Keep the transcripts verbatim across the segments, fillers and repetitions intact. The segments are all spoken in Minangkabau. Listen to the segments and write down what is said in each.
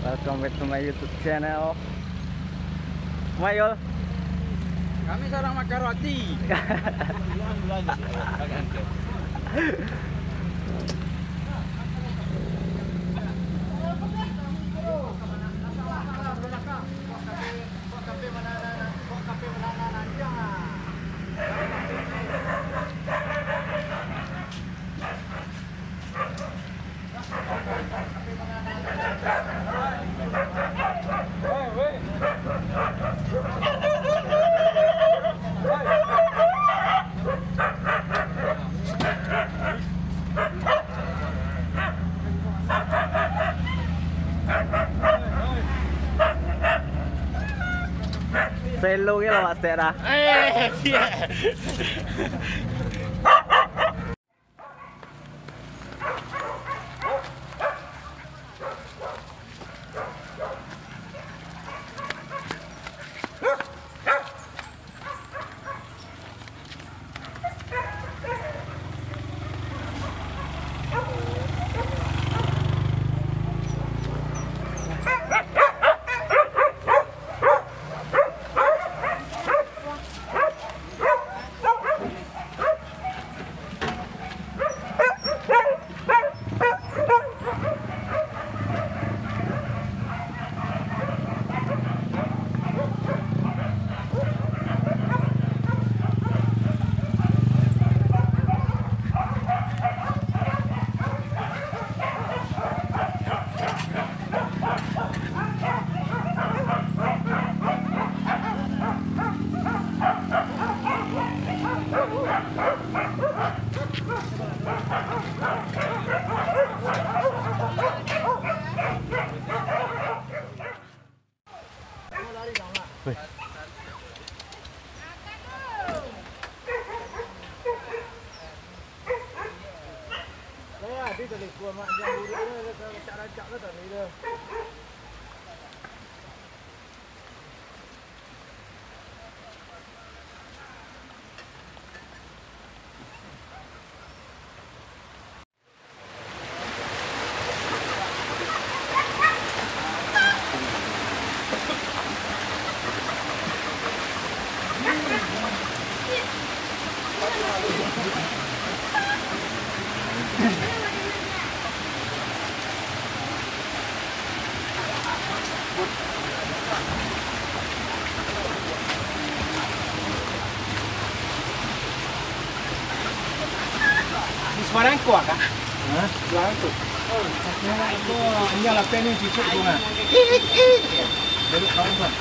Welcome back to my YouTube channel. Mayul. Kami sarang makan roti. Selo ge lah, Pak Stek, dah. Eh, siap. Di Semarang ko, Kak? Hah? Semarang ko. Semarang ko, inyo lapeh ni cucuk tu, nah. Duduk kawan, Bang.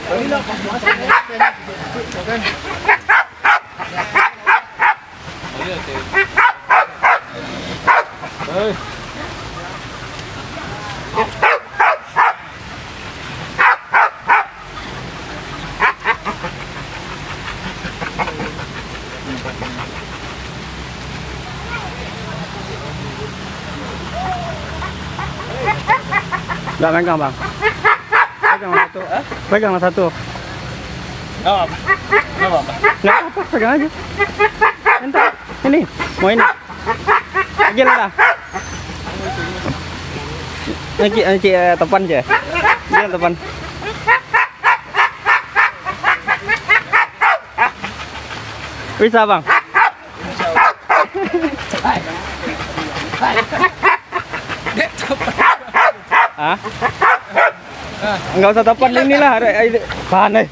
Tadi lah pas masak, lapeh ni cucuk, kan? Nggak megang, Bang. Pegang lah satu. Hah? Pegang lah satu. Nggak apa-apa. Nggak apa-apa. Nggak apa-apa, pegang aja. Entah. Ini, mau ini. Lagi lah. Nanti, nanti, eh, topan je. Dia topan. Bisa, Bang. Hah? Enggak usah topan inilah, ada, ada, tahan, eh.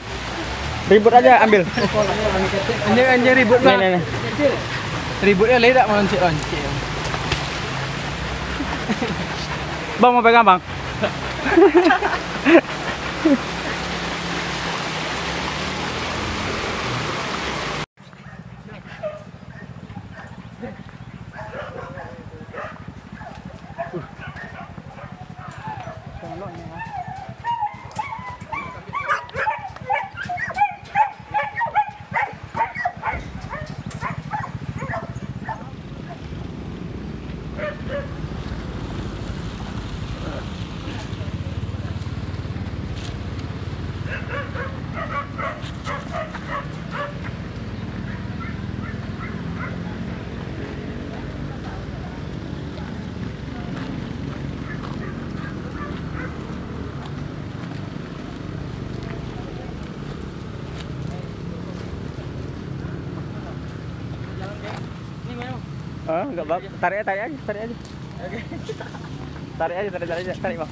Ribut aja, ambil. Anjing, anjing ribut, Bang. Nih, nih, nih. Ributnya ledak maloncek-loncek. Bang, mau pegang, Bang? Ah, enggak bab, tarik, tarik aja, tarik aja. Oke. Tarik aja, tarik, tarik aja, tarik, Bang.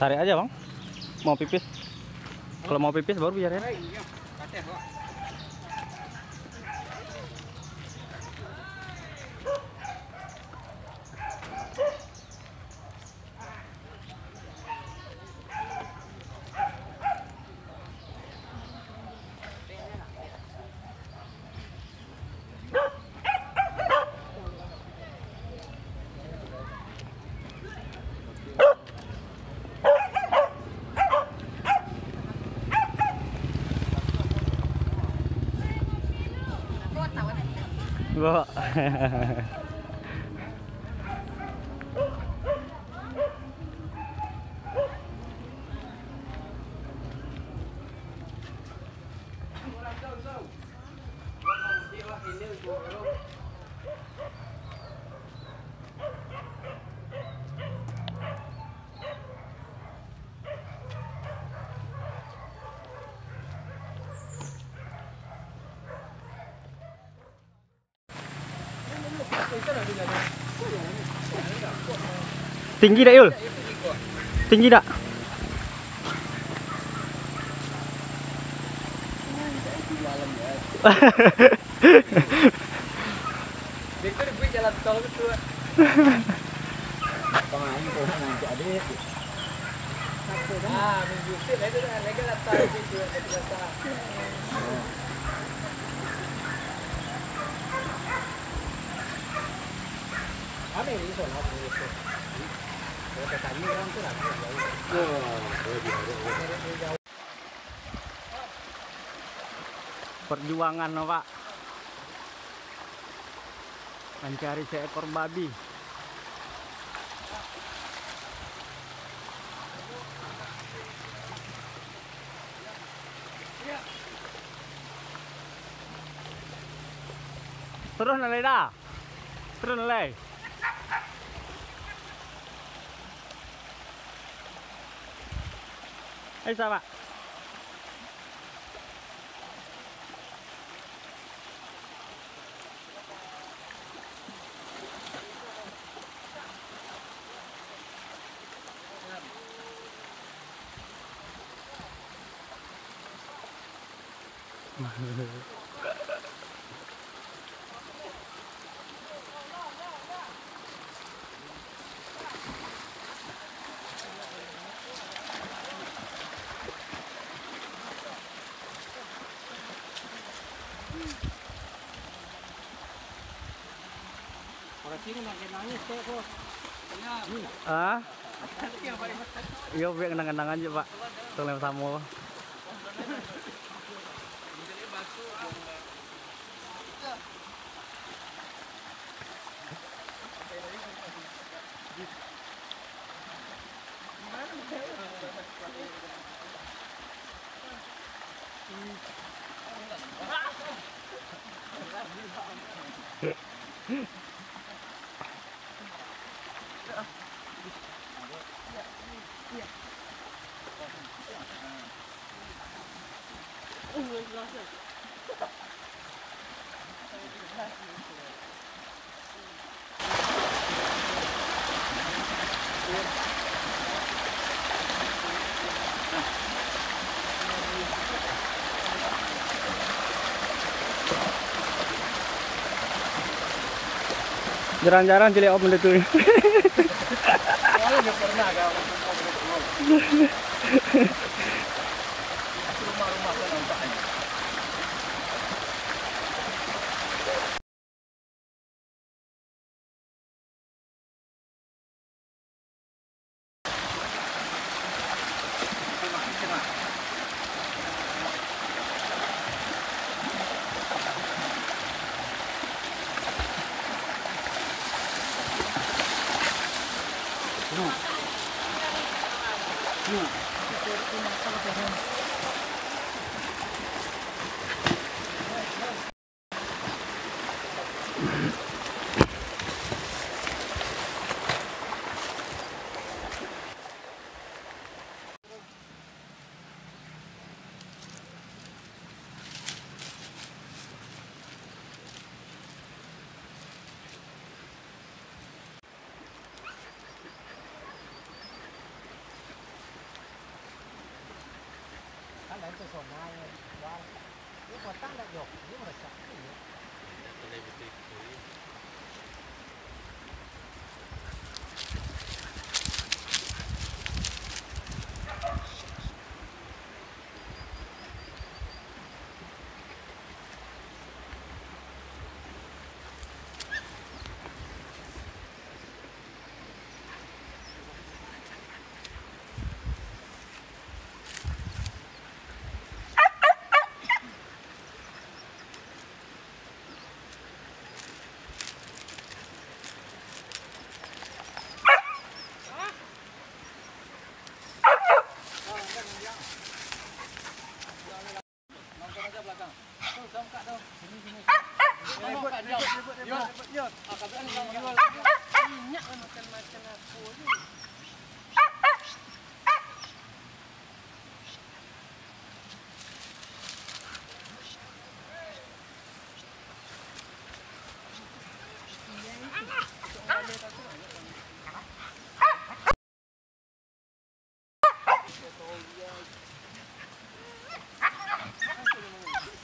Tarik aja, Bang. Mau pipis. Kalau mau pipis baru biarin. Wah. Tinggi dak, Yul? Tinggi dak? Itu dibuat jalan tol gitu. Pamain kau nak ngajak adik. Ah, minggu tu, lagi dah, lagi dah tahu gitu, lagi dah tahu. Ada yang bisa lah, bisa. Kalau saya tanya orang tu lah, dia jauh. Ya, kalau dia ada, ya. Perjuangan, Pak. Mancari seekor babi. Turun lai dah. Turun lai. Ayo, sahabat. Ah? Iyo, biak kenang-kenangan se, Pak. Tong lai samo. Jarang-jarang caliak om benda tu.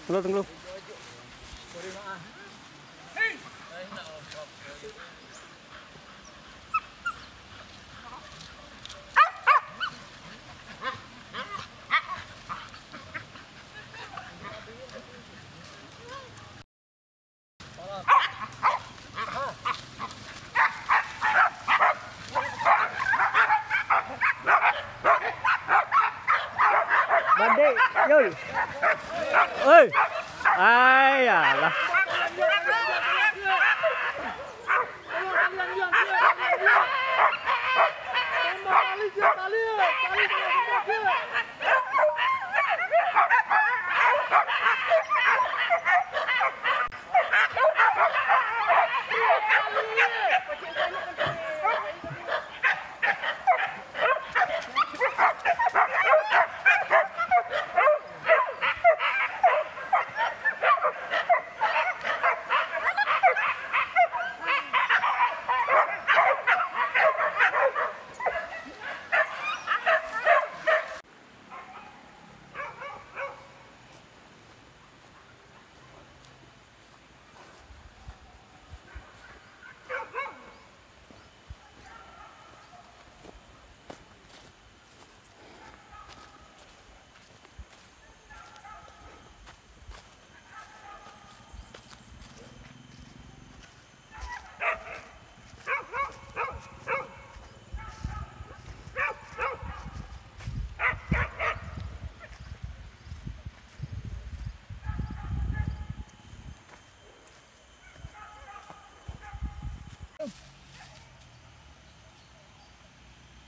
Tunggu, tunggu. Bandek, yoi. Oi. Ai, alah.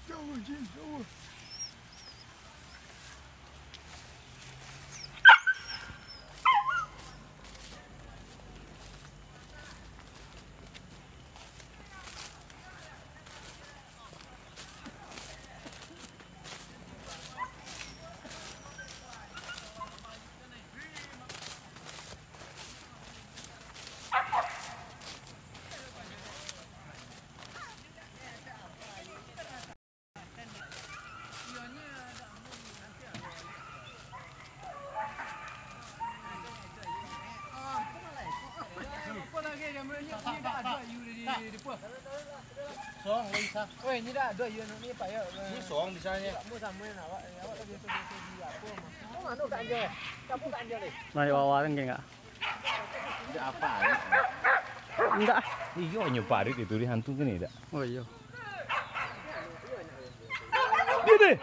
Jauah, Jin, jauah. Song, Luisa. Weh, ni dah ada, ya, ni payah. Ni song, misalnya. Kamu sama yang awak, awak tak biasa-biasa di apa, mah. Kamu anu, Kak Anjay? Kamu, Kak Anjay, ni? Nah, awak-awak kan, enggak? Apa? Enggak. Iyo, nyo parit itu di hantu kan, enggak? Oh, iyo. Dia deh.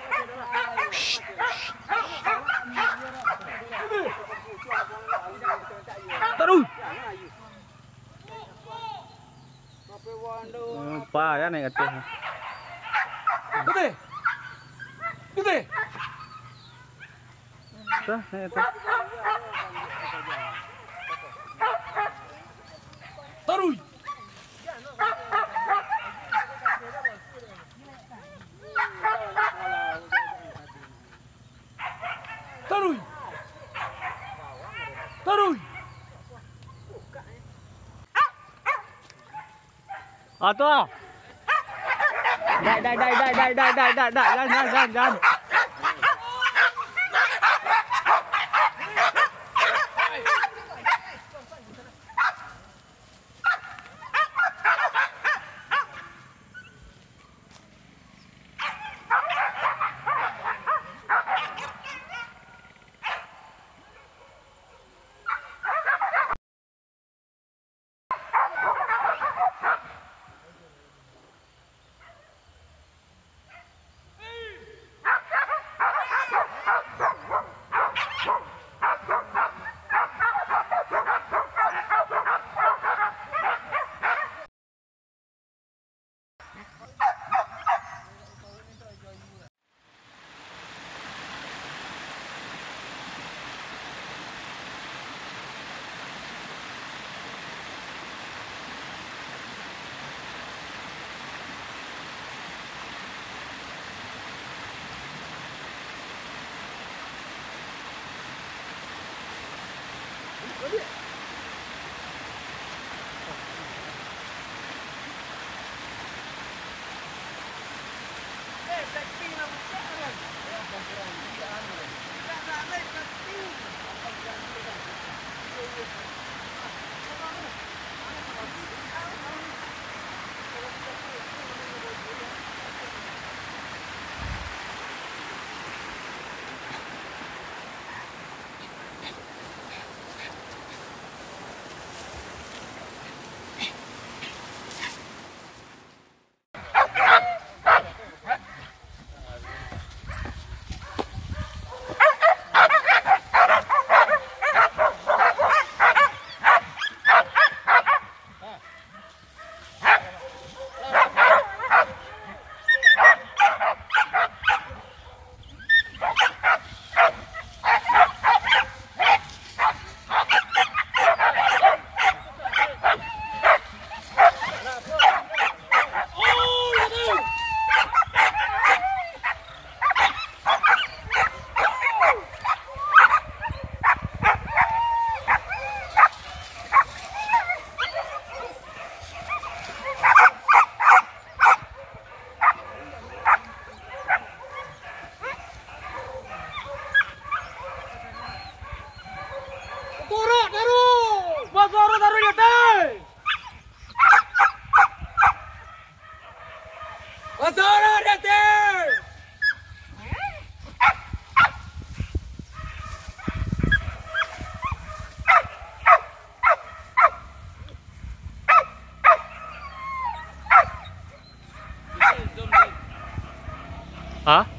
Taruh. Lupa ya naik atas. Putih. Putih. Tuh, naik atas. Taruh. Taruih! Taruih! Ato! Dai, dai, dai, dai, dai, dai, dai, dai, dai, jan, jan, jan, jan. Sorok taruih! Basorok taruih di ateh! Basorok di ateh! Hah?